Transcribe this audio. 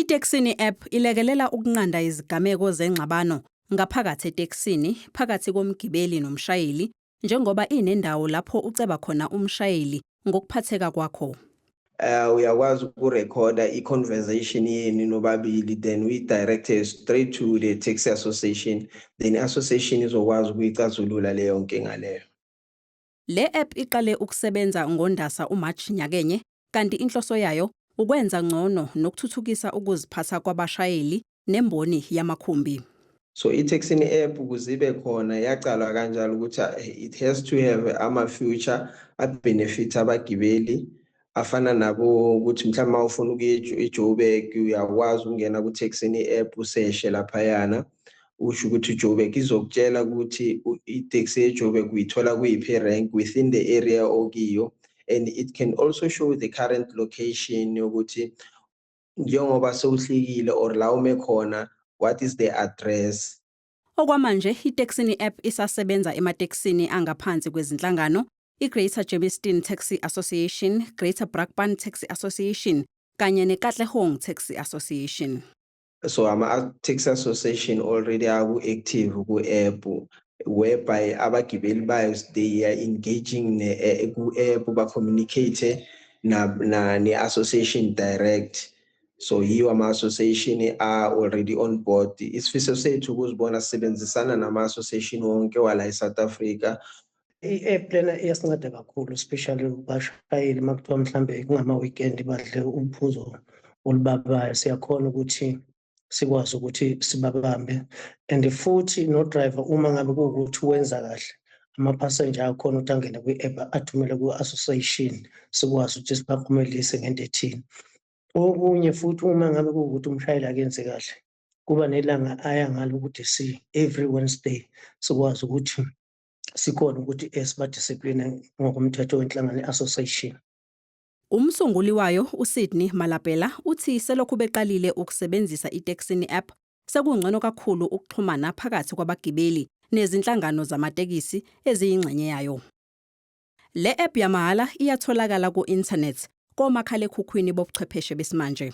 ITekisini app ilekelela ukunqanda izigameko zengxabano ngaphakathi etekisini phakathi komgibeli nomshayeli, njengoba inendawo lapho uceba khona umshayeli ngokuphatheka kwakho. Uyakwazi ukurekhoda i-conversation yenu nobabili, then uyi-directe straight to the taxi association, then i-association izokwazi ukuyicazulula leyo nkinga leyo. Le app iqale ukusebenza ngoNdasa, uMarch nyakenye, kanti inhloso yayo ukwenza ngcono nokuthuthukisa ukuziphatha kwabashayeli nemboni yamakhumbi. So i-Taxini app, ukuze ibe khona, yacalwa kanjalo ukuthi it has to have ama-feature a-benefit abagibeli, afana nabo ukuthi mhlawumbe uma ufuna ukuya eJoburg, uyakwazi ukungena ku-Taxini app, useshe laphayana, usho ukuthi uJoburg, izokutshela ukuthi iteksi yeJoburg uyithola kuyiphi rank within the area okiyo, and it can also show the current location yokuthi njengoba sewuhlikile or la ume khona, what is the address. Okwamanje iTekisini app isasebenza ematekisini angaphansi kwezinhlangano iGreater Germiston Taxi Association, Greater Brakpan Taxi Association kanye neKatlehong Taxi Association. So ama-taxi association already aku-active ku-app, whereby abagibeli bayo, they are engaging ku-app, ba-communicate na ne-association direct. So yiwo ama-association are already on board. Isifiso sethu ukuzibona sisebenzisana nama-association wonke wala e-South Africa. I-app lena iyasinceda kakhulu, especially kubashayeli. Uma kuthiwa mhlambe kungama-weekend badle uphuzo olubabayo, siyakhona ukuthi sikwazi ukuthi sibabambe, and futhi no-driver, uma ngabe kuwukuthi wenza kahle, amaphasenja akhona ukuthi angene kwi-app, athumele ku-association, sikwazi ukuthi sibakhumelise ngento ethini. Okunye futhi, uma ngabe kuwukuthi umshayeli akenzi kahle, kuba nelanga aya ngalo ukuthi si every Wednesday sikwazi ukuthi sikhona ukuthi siba-discipline ngokomthetho wenhlangano i-association. Umsunguli wayo uSydney Malapela uthi selokhu beqalile ukusebenzisa iTekisini app, sekungcono kakhulu ukuxhumana phakathi kwabagibeli nezinhlangano zamatekisi eziyingxenye yayo. Le app yamahhala iyatholakala ku-internet komakhalekhukhwini bobuchwepheshe besimanje.